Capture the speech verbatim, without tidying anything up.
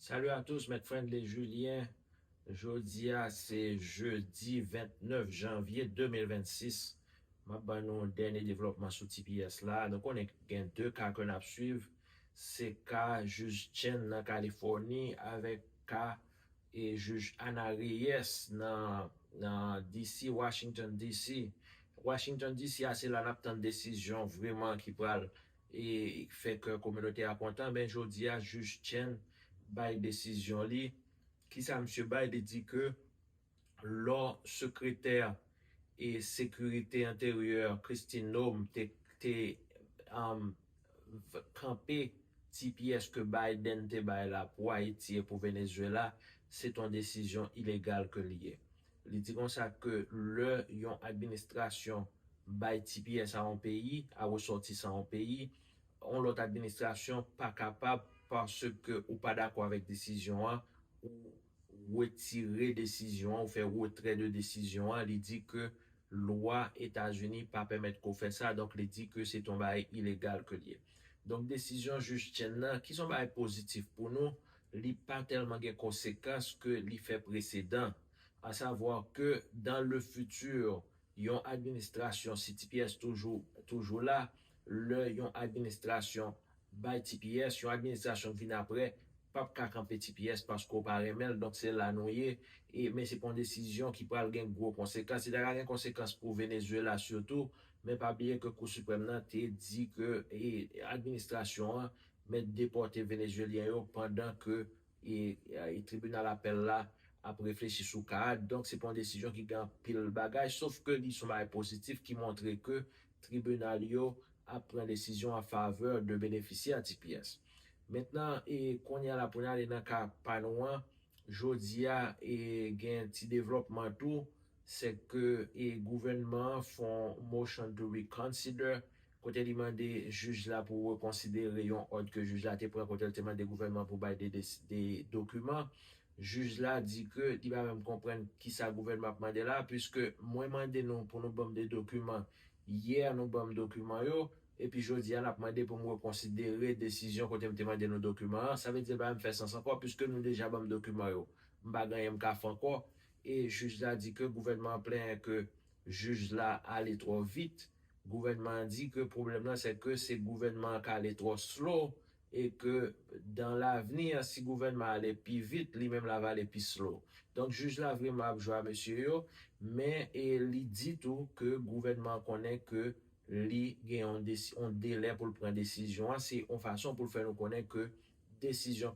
Salut à tous, Mèt Friendly Julien. Jodi a se jedi vennèf janvye de mil vennsis. M ap ban nou dènye devlòpman sou T P S la. Nou konnen gen de ka ke n ap swiv. Se ka jij Chen nan Kalifòni avèk ka e jij Ana Reyes nan, nan D C, Washington D C. Washington D C a se la n ap tann desizyon vrèman ki pral e fè kè kominote a kontan, men jodi a jij Chen bay desizyon li. Kisa misye bay? Li di ke lò sekretè e sekirite enteryè Kristi Noem te, te um, kanpe T P S ke Biden te bay la pou Ayiti e pou Venezuela, se t on desizyon ilegal ke li ye. Li di konsa ke lè yon administrasyon bay T P S a yon peyi, a resòtisan yon peyi, yon lòt administrasyon pa kapab, paske ou pa dakò avèk desizyon an, ou retire desizyon an, ou fè retrè de desizyon an. Li di ke lwa Etazini pa pèmèt ke w fè sa, donk li di ke se t on bagay ilegal ke l ye. Donk desizyon jij Chen nan, ki s on bagay pozitif pou nou, li pa tèlman gen konsekans ke li fè presedan. Asavwa ke dans le futur, yon administrasyon, si T P S toujou, toujou la, lè yon administrasyon bay T P S, yon administrasyon k vin apre p ap ka kanpe T P S paske w pa renmen l, donk se la nou ye. E, men se pa yon desizyon ki pral gen gwo konsekans. Li ta ka gen konsekans pou Venezuela sitou, men pa bliye ke Kou Siprèm nan te di ke e, administrasyon an mèt depòte Venezuelyen yo pandan ke e, e tribinal apèl la ap reflechi sou ka a. Donk, se pa yon desizyon ki gen anpil bagay, sof ke li se yon bagay pozitif ki montre ke tribinal yo ap pran desizyon an favè de benefisyè T P S. Mentnan, e kounye a la pou n ale nan ka pa nou an, jodi a e gen ti devlòpman tou, se ke e gouvènman an fè yon motion to reconsider, kote li mande jij la pou rekonsidere yon òd ke jij la te pran, kote l te mande gouvènman pou bay de, de, de dokiman. Jij la di ke li pa menm konprann kisa gouvènman ap mande la, piske mwen mande nou pou nou ban m de dokiman. Yè, nou ban m dokiman yo, epi jodi a, n ap mande pou m rekonsidere desizyon kote m te mande nou dokiman an. Sa vle di, l pa menm fè sans ankò, piske nou deja ban m dokiman yo. M pa gen anyen m ka fè ankò. E jij la di ke gouvènman an plenyen ke jij la ale twò vit. Gouvènman an di ke pwoblèm nan, se ke se gouvènman an k ale twò slow, e ke dan lavni an, si gouvènman ale pi vit, li menm la va ale pi slow. Donk, jij la vrèman ap jwe a mesye yo, men e li di tou ke gouvènman an konnen ke li gen yon, desi, yon delè pou l pran desizyon an. Se yon fason pou l fè nou konnen ke desizyon